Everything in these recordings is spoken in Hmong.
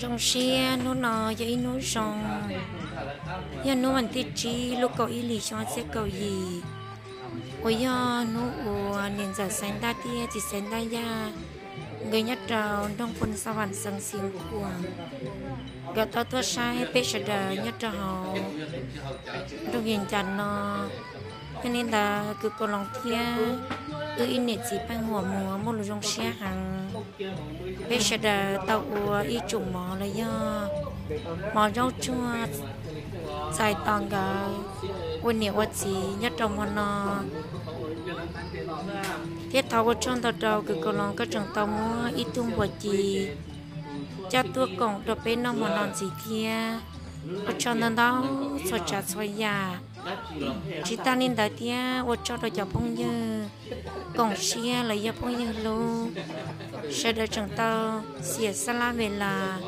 Zoo siab hnub no yog ib hnub zoo, yog hnub vas thib tsib lub kaum ib hlis xyoo ob txhiab kaum yim, uas yog hnub uas niam ntxawm Xaiv Ntaj thiab txiv Xaiv Ntaj Yaj nkawd nyob rau nroog Phoos Xas Vam xeev Xiav Khuam, nkawd tau tuaj saib peb sawv daws nyob rau hauv nroog Yees Cas no. Yog li ntawd Kws Kaus Loos thiab wb ib niam txiv pheej huam muas muaj lus zoo siab heev. Peb sawv daws tau ua ib tsum mov los yog mov zaub tsuag txais tos nkawd ua niam ua txiv nyob rau hmo no. Thiab thov ua tsaug ntau rau Kws Kaus Loos koj tseem tau muab ib tug npua ci coj tuaj koom rau peb noj hmo no ntxiv thiab. Ua tsaug ntau ntau txhua tsav txhua yam. Tsis tag li ntawd thiab ua tsaug rau cov phooj ywg koom siab los yog phooj ywg hlub, sawv daws tseem tau xiam xab lab ve las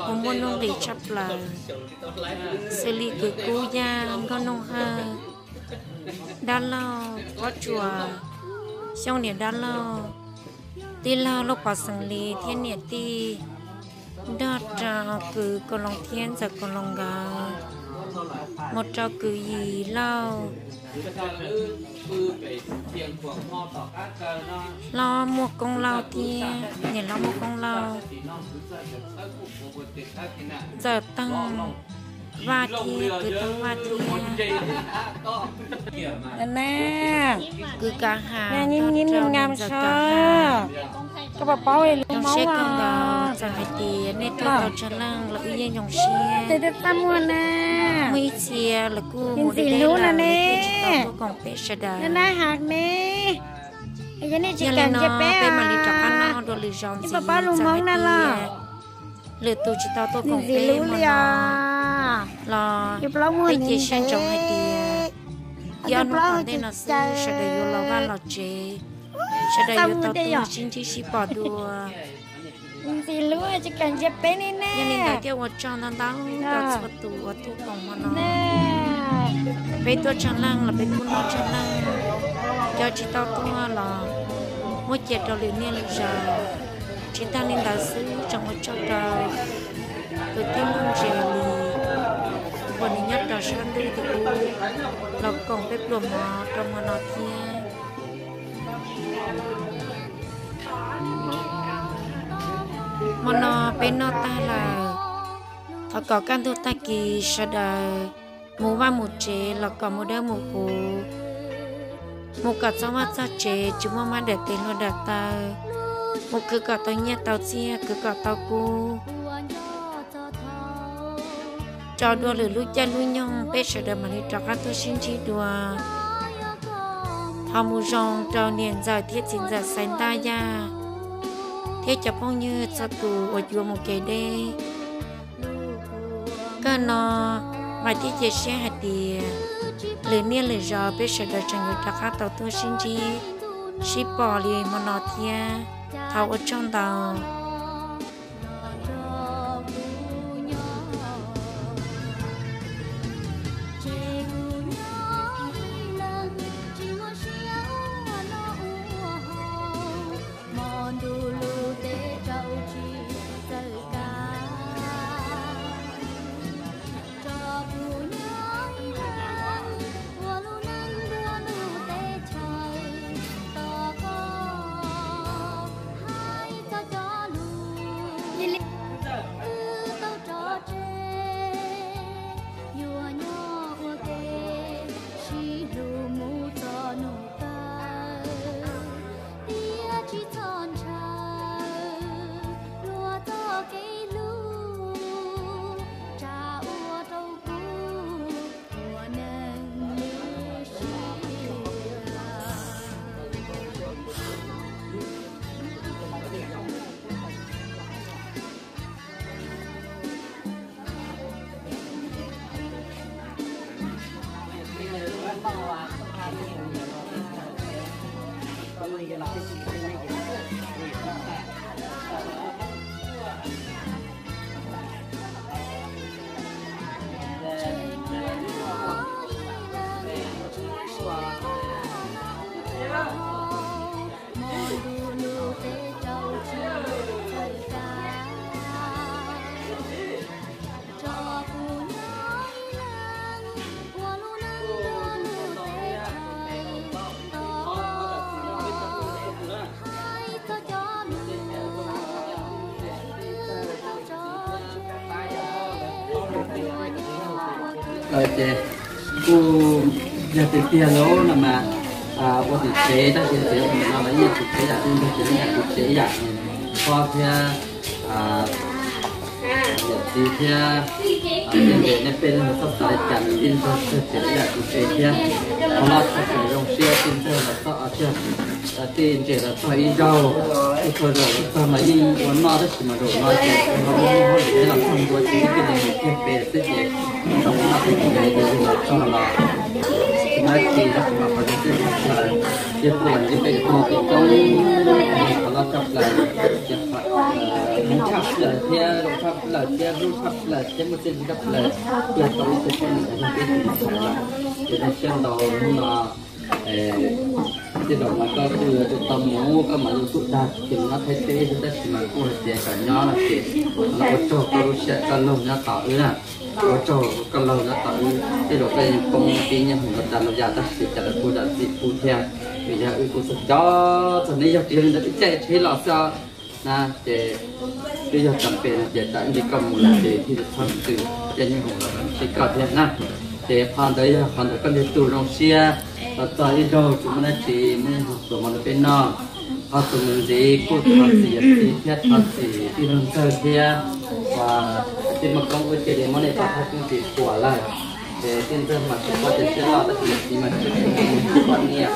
uas muaj nuj nqis tshaj plaws, xws li Kwv Kub Yaj, Nkauj Nuj Hawj, Dab Laug Pob Tsuas, Xyooj niam Dab Laug, tij laug Lauj Pov Xeem Lis thiab niam tij, nrog rau Kws Kaus Loos thiab Ntxawm Kaus Loos nkawd, mus rau Kwv Yim Lauj, Hlob Muaj Koob Lauj thiab niam Hlob Muaj Koob Lauj, Ntxawm Toog Vaj thiab Kwv Toog Vaj thiab na, Kwv Kav Ham, Ntxawm Kav Ham, zoo siab kawg nkaus txawm hais tias nej tuaj tau tsawg leej los wb yeej zoo siab. Muaj ib txhia lawv kuj mus deb deb lawm, lawv thiaj tsis tau tuaj koom peb sawv daws. Yog li no peb mam li rov qab noj dua lwm zaus ntxiv, txawm hais tias lwm tus tsis tau tuaj koom peb hmo no los peb cia siab ntsoov hais tias ib ob hnub tom ntej no xwb sawv daws yuav los vaj los tsev, sawv daws yuav tau tuaj sib ntsib sib pom dua. Yog li ntawd thiaj ua tsaug ntau ntau rau txhua tus uas tuaj koom hmo no. Peb tuaj tsawg leej los peb kuj noj tsawg leej, cov tsis tau tuaj los muab cia rau lwm niaj lwm zaus. Tsis tag li ntawd xwb tseem ua tsaug rau tus tij Nuj Ntses Lis uas nws nyob rau sab ntuj tim ub los koom peb pluas mov rau hmo no thiab. Hmo no peb noj tag lawm, thov kom kaj ntug tag kis sawv daws mus vaj mus tsev los kom mus dawb mus huv, mus kom txog vaj txog tsev tsis muaj mab dawm tes hluas dawm taw, mus khwv kom tau nyiaj tau txiaj, khwv kom tau kub, tso dua lwm lub caij lub nyoog peb sawv daws mam li rov qab tuaj sib ntsib dua. Thov mus zoo rau niam ntxawm thiab txiv ntxawm Xaiv Ntaj Yaj thiab cov phooj ywg txhua tus uas yuav mus kev deb. Kawg no mas thiaj cia siab hais tias lwm niaj lwm zaus peb sawv daws tseem yuav rov qab tau tuaj sib ntsib sib pom li hmo no thiab. Thov ua tsaug ntau. Ces kuj yog tiag tiag lawm no mas ua tim tsev tab sis tias no los yeej yog tim tsev yam twg ntag ces yeej yog tim tsev yam pog thiab yawm txiv thiab tij ntses nej peb leeg txhob xav li cas, tij ntxawg txawg ces yam tim tsev thiab. Qhov no txhob txawm zoo siab tij ntxawg los txog tij ntses los txog ib zaug, txog zaum los txog mas yeej ua noj tab sis mas zaum no ces ho muaj hauj lwm los txog ntua ces ib tug li mus kiag pem xwb ces zaum no ces kuv yog ib tug los txog los tsis muaj dab tsi tab sis mas qhov zoo siab tshaj plaws yog kuv los ntsib peb cov phooj ywg coob, qhov loj tshaj plaws ces heev tshaj plaws thiab zoo tshaj plaws thiab hlub tshaj plaws thiab muaj txiaj ntsig tshaj plaws yog tau ib tug poj niam yog peb tus ntxhais lawm. Ces zoo siab ntau hnub no tej zaum mas koj kuj yuav tsum tau mus, koj mam li tuaj dag ces mus nyob Thaib teb xwb tab sis mas kuj hais tias kom nyob no ces los ua tsaug koj lub sij hawm koj laug nyob tos wb na. Ua tsaug koj laug nyob tos wb, tej zaum koj yeej poob tib nyiaj hauv nkaus tas los yam tab sis cas los kuj zam txim pub thiab, vim yog wb kuj txog cov txog neb yog tsis yog li ntawd wb caij tsheb los xwb na. Ces twb yog tam pem no ces tam ib ntsis koj mus lawm ces thiaj li txhob ntws caij nyob hauv los sib koj thiab na. Ces qhov ntawd yog qhov ntawd koj ntiag tug zoo siab los txog ib zaug tsis muaj dab tsi muaj ib zaug tuaj mov rau peb noj. Qhov tus mus ntxiv kuj thov txim yawm txiv thiab thov txim tij laug ntxawg thiab uas tij muaj koob wb cia li muab nej pab thab koob tsis puas lawm. Ces tij ntxawg mas tsis paub tias siab loj tab sis yawm txiv mas tsis paub tias poj niam.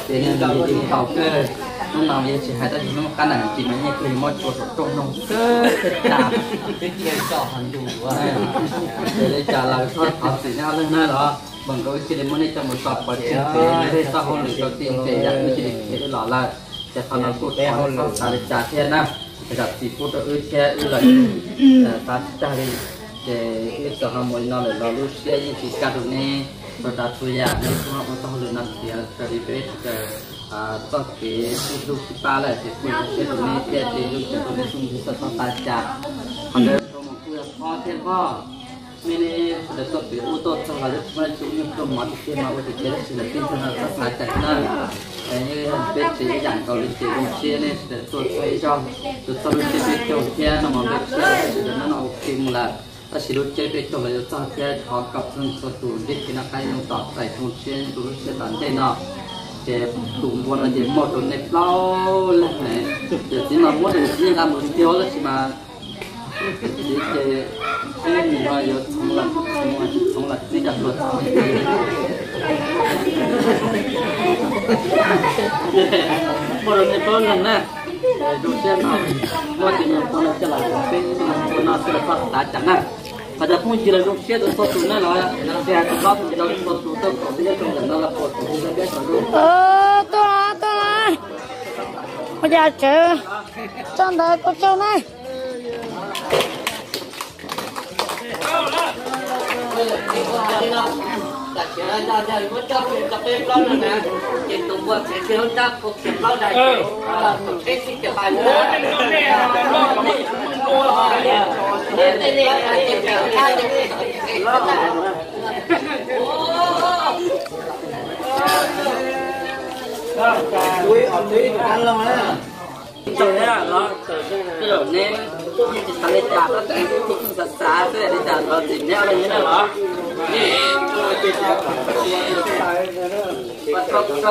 Ces niaj hnub ntawd yus tau kawg, hnub no yog tsis hais tab sis hnub qab ntam ntsis mas yeej kawg mob tshua saum rooj noog xwb thiaj tas. Ces li cas los thov txim nej ob leeg na los mas nkawd wb cia li muab nej coj mus tso pov tseg pem nej txoj hauj lwm rau tij ntses yam wb cia li khiav wb los lawm. Ces qhov no kuj thov nej txhob xav li cas thiab na, zam txim pub rau wb thiab wb los xav tsis tag li. Ces wb txawm ho mus li no lawm los lub siab yeej tsis kaj rau neb rau tas txhua yam, neb kuj ho ua txoj hauj lwm no tiav raws li peb sawv daws txoj kev sib hlub sib pab lawm ces kuj zoo siab rau neb thiab ces hlub tshua rau neb xub ntiag txoj txhob xav cas. Qhov ntawd rau mus kuj yog phob thiab voj, mej neb sawv daws tuaj pem ub tuaj txog los tsis muaj dab tsi, ib nyuag pluaj mov tiag tiag mas ua tiag tiag tab sis lawv tij ntxawg no txhob xav cas na. Peb tsev ib yam nkaus li ces zoo siab nej sawv daws tuaj txog ib zaug, tus txog lub tsiab peb caug thiab no mas peb tsev sawv daws no no ua ke mus lawm. Tab sis lub tsiab peb caug los yuav txog thiab thov kom txhua txhua tus ntsib kev noj qab nyob zoo tom tais zoo siab rau lub sij hawm tom ntej no. Ces tus npua no ces muaj rau nej plaub leeg ne, yawm txiv mas muab rau yawm txiv yeej nqa mus tiag tiag tab sis mas yawm txiv ces ib nim no yuav txhoov los txhoov, tsis txhoov los txib cov hluas txhoov. Muaj rau nej plaub leeg na. Zoo siab no, muaj tus npua no coj los peb tus npua no xwb los txhob xav cas na. Qhov cov phooj ywg los zoo siab rau txhua tus na los, tsis hais tus hlob tus yau txhua tus tuaj koom peb nyob rau ntawm no los puas tus hu peb saum ntuj. Tuaj los, tuaj los. Ua cas tsawv txog ntawd kuv tsaug na. Txaus thiab los, tej zaum neb yeej tsis xav li cas, tab sis kuj xav xav xwb li cas los txim neb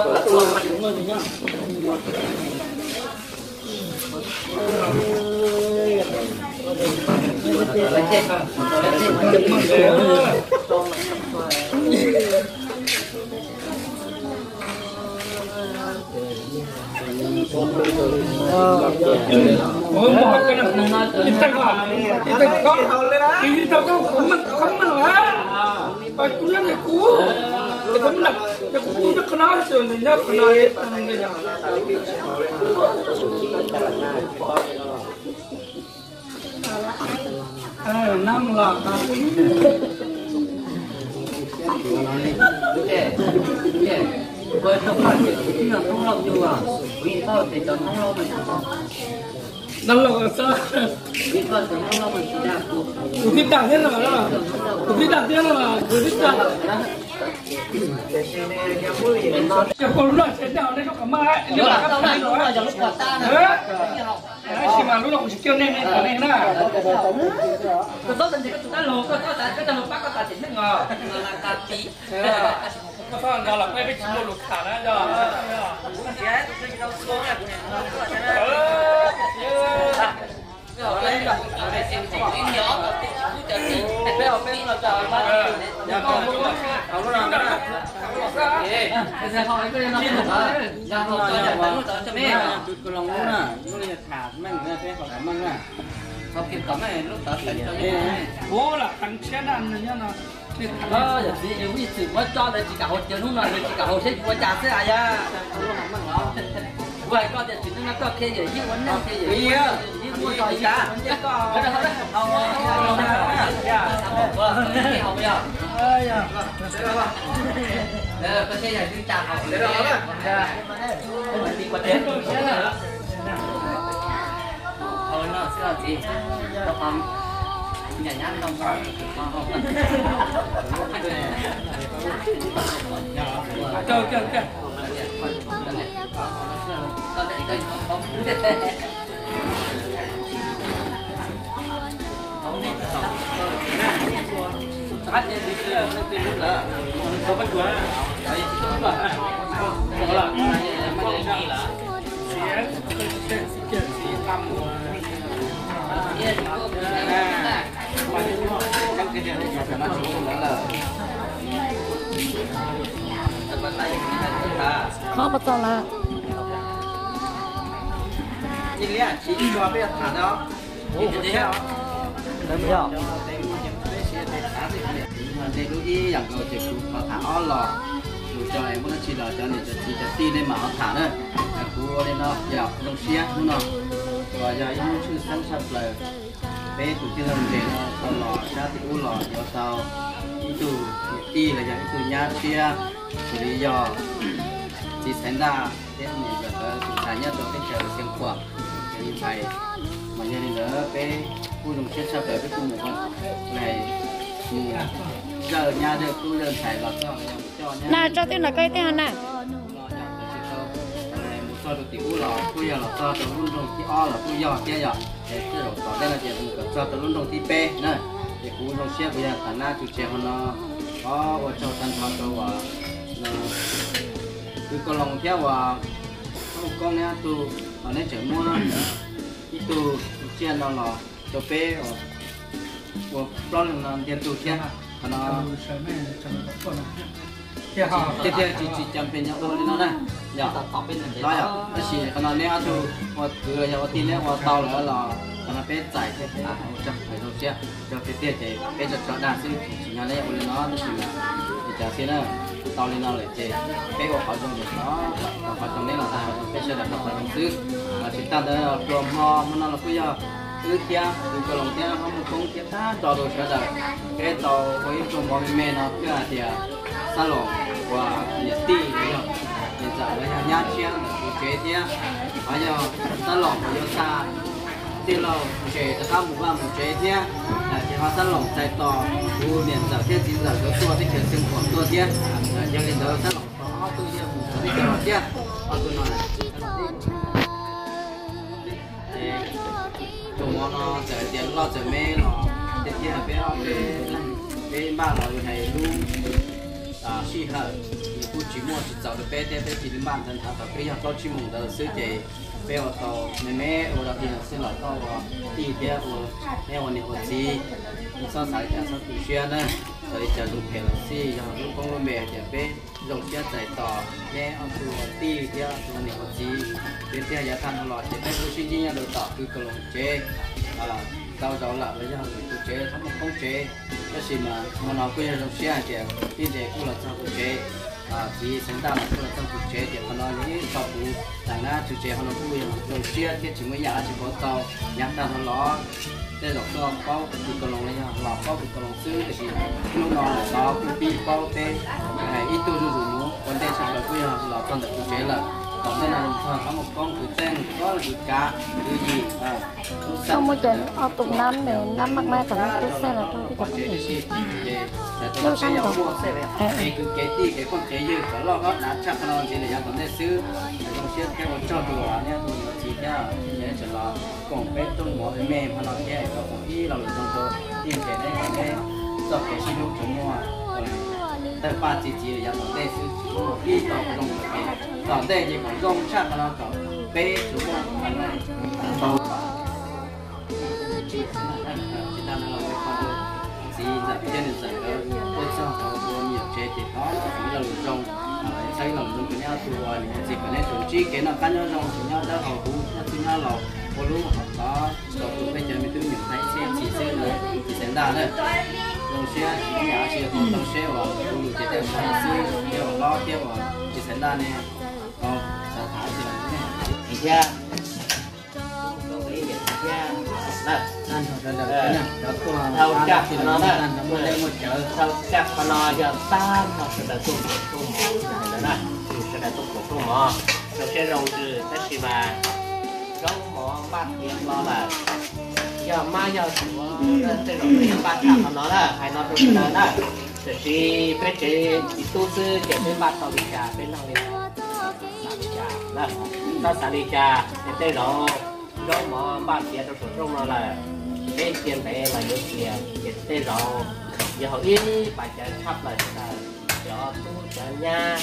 ob leeg nyob na los. Tus tib dag thiab no, tus tib dag thiab no, tus tib dag. Ces koj lub no ces nej ho nej lub qhov maj, lub no yog lub qhov tas na. Tab sis mas lub no kuv tsis kiag nej, nej qhov nej na. Koj txhob tas ntes koj tus dab laug, koj txhob tas koj dab laug pab koj tas tim neej os. Koj txhob nrog los peb, peb tsis muaj lus tham na yog. Tus koj los lub na, lub no yog tham meej na, peb qhov tham meej na. Ua lam teev tshiab daj nyob no. Yog txiv yus ib txwm muab coj ntawd tsis kam haus, ces hnub no nws tsis kam haus seb yus ua cas xwb as yog. Kuv hais koj tias tsis neej no koj qhia yawm yij ua neej, qhia yawm yij, yawm yij muaj zog ib yam ua ntej koj. Koj seb yog twb cas haus. Qhov puas txaus lawm? Ntawd lub ib yam nkaus ces kuv thov tham ob los, lus tso es muaj dab tsi los cov niam cov txiv cov tij nej mam ho tham na. Kuv ua li no yog zoo siab hnub no uas yog ib hnub tshwj xeeb tshaj plaws. Peb tus tij laug Ntses no tau los sab tim ub los yuav tau ib tug niam tij los yog ib tug nyab tshiab, xws li yog txiv Xaiv Ntaj thiab niam yog ntawd tus ntxhais nyob rau teb chaws Xeev Khuam, yog li ntxhais. Mas yog li ntawd peb kuj zoo siab tshaj plaws peb kuj mus, mus zawj nyab zawj tub zawj ntxhais los txog los yog mus coj nyab. Na tso twb no koj ib teg ho na. Mus txog rau tim ub los kuj yog los txog rau lub nroog thib ob los kuj yog thiab yog. Es tej zaum tom ntej no ces mus kom txog rau lub nroog thib peb na. Ces kuv zoo siab kuv yog tham nab tsu tsev ho no, thov ua tsaug tag nrho rau uas kwv Kaus Loos thiab uas Hmoob Koob neb ob tug, neb tseem muab ib tug tsiaj no los rau peb ua plaub leeg no ntiag tug thiab. Qhov no tiag tiag tsis tsis cas pes nyog ua li no na. Yog, tab sis qhov no neb ob tug ua kwv los yog ua tij neb ua tau lawm los qhov no peb txais thiab peb ua tsaug zoo siab. Tsaug tiag tiag ces peb tso tso dag xwb tsis yog neb ua li no tab sis mas li cas xwb na, tau li no lawm ces peb ua qhov zoo los tau qhov zoo, neb los tau qhov zoo, peb sawv daws tau qhov zoo xwb. Los tsis tag ntawd pluas hmo hmo no los kuj yog wb thiab kwv Kaus Loos thiab Hmoob Koob thiab tag nrho rau sawv daws peb tau ua ib tug mov me me no thiaj hais tias Xab Loos uas niam tij los yog niam ntxawm los yog nyab tshiab ntawm kuv tsev thiab, ho yog Xab Loos uas yuav xa tij laug Ntses rov qab mus vaj mus tsev thiab, ces ho Xab Loos txais tos kuv niam ntxawm thiab txiv ntxawm nkawd tuaj teb chaws Xeev Khuam tuaj thiab. Yog li ntawd Xab Loos tos ob tug thiaj mus txog teb chaws no thiab, ob tug no. Ces tus mov no txawm hais tias loj txawm me los tiag tiag peb ob peb leeg peb npaj los yus hais lub sij hawm nws kuj tsis muaj tsis txaus rau peb thiab peb cia li npaj ntawd nthav thaum peb yog plaub tsib moos ntawd xwb ces peb ua tau me me ua rau tij no xwb los koj ua tij thiab ua neb ua niam ua txiv, txhob xav li cas txhob tu siab na. Xav li cas zoo phem los xij yog lub koob lub npe hais tias peb zoo siab txais tos neb ob tug ua tij thiab ua niam ua txiv. Tiag tiag yav tag no los ces peb kuj sib ntsib nyob rau tom kwv Kaus Loos tsev tau zaus lawm los yog nws tus tsev Hmoob Koob tsev. Tab sis mas hmo no kuj yog zoo siab hais tias tij Ntses kuj los txog kuv tsev, txiv Xeev Ntaj los kuj los txog kuv tsev ces qhov no yog ib qho kuv tag nab tsu tsev qhov no kuj yog zoo siab thiab tsis muaj ib yam dab tsi pauv tau. Yav tag no los tej zaum koj paub kwv Kaus Loos los yog los paub kwv Kaus Loos xwb, tiam sis hnub no lawm tod kuj pib paub peb ib tug zuj zus mus ua ntej tshaj plaws kuj yog los txog ntawm kuv tsev lawm. Koj muaj cov ob tug nab, nab maj mab tom no, koj xaj los rau lub sab nraud. Kev kwv kev tij kev phooj kev ywg kom loj hlob dav tshaj qhov no ntxiv lawm yav tom ntej xwb. Zoo siab thiab ua tsaug rau nej tus niam txiv thiab tseem los koom peb rooj mov me me hmo no thiab, kom ib lo lus zoo rau tij ces neb kom neb txoj kev sib hlub tsuas muaj tawg paj txi txiv lawm yav tom ntej xwb, tsis muaj ib txoj zoo lawm ces tom ntej ces kom zoo tshaj qhov no kom peb tsuas muaj ntau tsis tas no los ua qhov txiv ntxawm thiab nws txawm nkawd tuaj txog tau ua me nyuam tsev ces thov ib lo lus zoo, txhawb ib lo lus zoo rau neb ob tug ua niam txiv kom neb tsuas ntsib kev noj qab nyob zoo, tsuas nyob dawb haus huv nyob txwj nyob laus, ua lub hom tov tau tus peb cov me tub me nyuam ntawm ib txhis xwb na, tsis xav ntaj na. Zoo siab ib yam tsis zoo seb uas ua lus ces tej uas xwb thiab uas hlob thiab uas tsis xav ntaj ne. Xav tham tsis thiab. Dhau caj qhov no na, dhau caj qhov no yog tag nrho sawv daws tuaj koom rooj mov ntawd na, sawv daws tuaj koom rooj mov, zoo siab zoo ntsws tab sis mas zaub mov npaj tiav hlo lawm, yog mab yog suav tej zaum peb npaj tag qhov no na, hais no rau sawv daws na. Tiam sis peb tsev txiv tub xwb ces peb npaj tau li cas peb noj li ntawd, xav li cas na, txhob xav li cas ces tej zaum zaub mov npaj tiav rau saum rooj no lawm, peb cia ntev los yuav tiav ces tej zaum yuav haus ib pas cawv tshaj plaws sawv daws, cov tub cov nyab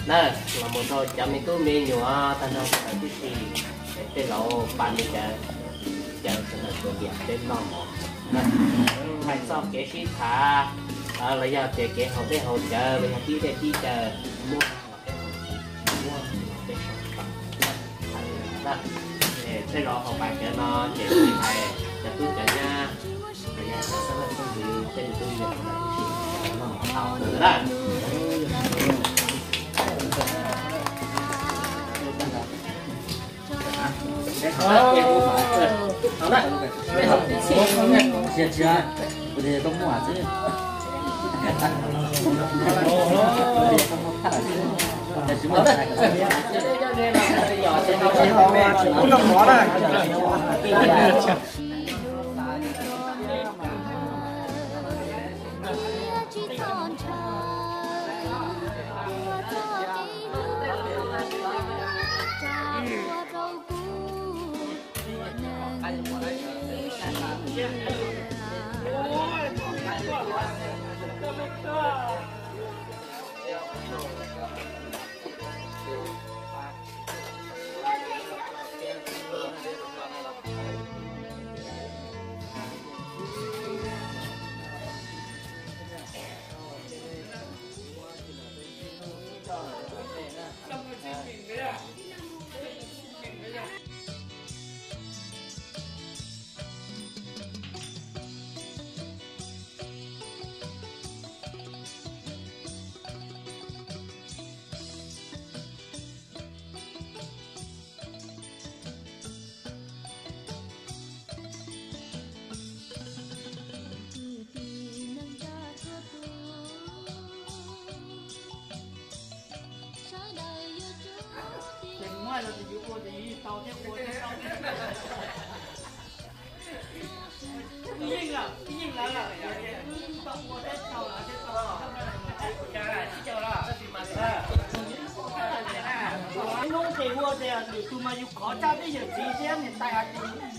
na, los mus rau cov me tub me nyuam tag nrho sawv daws tib si, ces tej zaum pas li cawv, cawv sawv daws tsuas tias peb noj mov. Hais txog kev sib tham los yog tias kev haus dej haus cawv los yog tib dej tib cawv, muab los peb haus, muab los peb sau. Tej zaum haus pas cawv no ces hais cov tub cov nyab, cov xeeb leej xeeb ntxwv tej me tub me nyuam sawv daws tib si noj mov tau na. Hnub ces ua tias lwm tus mas yus khov tsa tej yawm txiv thiab niam tais hais tias